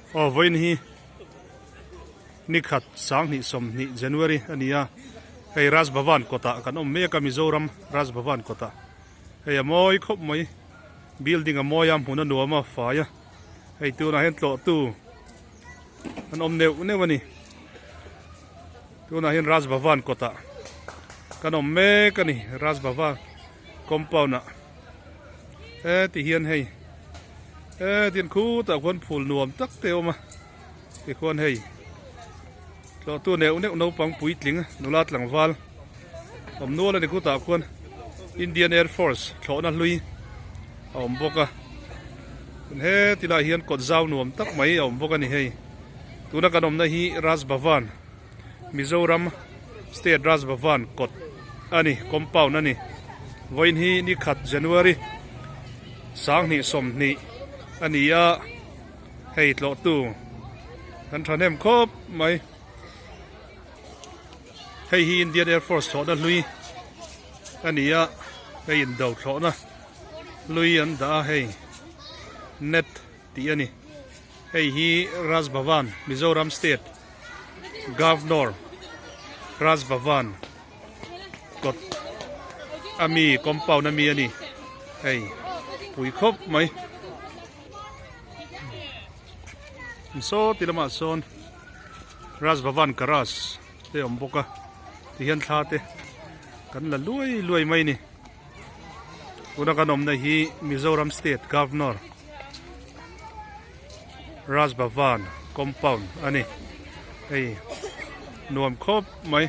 Aw vawiin hi nikhat sanghnih sawmhnih January a ni a, hei Raj Bhavan kawtah kan awm mek a Mizoram Raj Bhavan kawtah hei a mawi khawp mai building a mawi a hmun a nuam a fai a hei tunah hian tlawhtu an awm neuh neuh a ni tunah hian Raj Bhavan kawtah kan awm mek a ni Raj Bhavan compound ah. E ti hian hei e tin khutah khuan phul nuam tak te a awm a tikhuan hei tlawhtu neuh neuh naupang puitling nula tlangval awm nual a ni khutah khuan Indian Air Force thlawhna hlui a awm bawk a he tilai hian kawt zau nuam tak mai a awm bawk a ni hei tuna kan awmna hi Raj Bhavan. Mizoram State Raj Bhavan kawt a ni, compound a ni. Vawiin hi ni khat January 20 sawmhnih a ni a, hei tlawhtu kan thahnem khawp mai. Hei hi Indian Air Force thlawhna hlui a ni a, hei indo thlawhna hlui an dah a hei net tih a ni. Hei hi Raj Bhavan Mizoram State Governor Raj Bhavan kawt a mi compound a mi a ni hei pui khawp mai saw ti lamah sawn Raj Bhavan garage te a awm bawk a tihian thla te kan la luai luai mai a ni. Tuna kan awmna hi Mizoram State Governor Raj Bhavan compound a ni. Hei nuam khawp mai.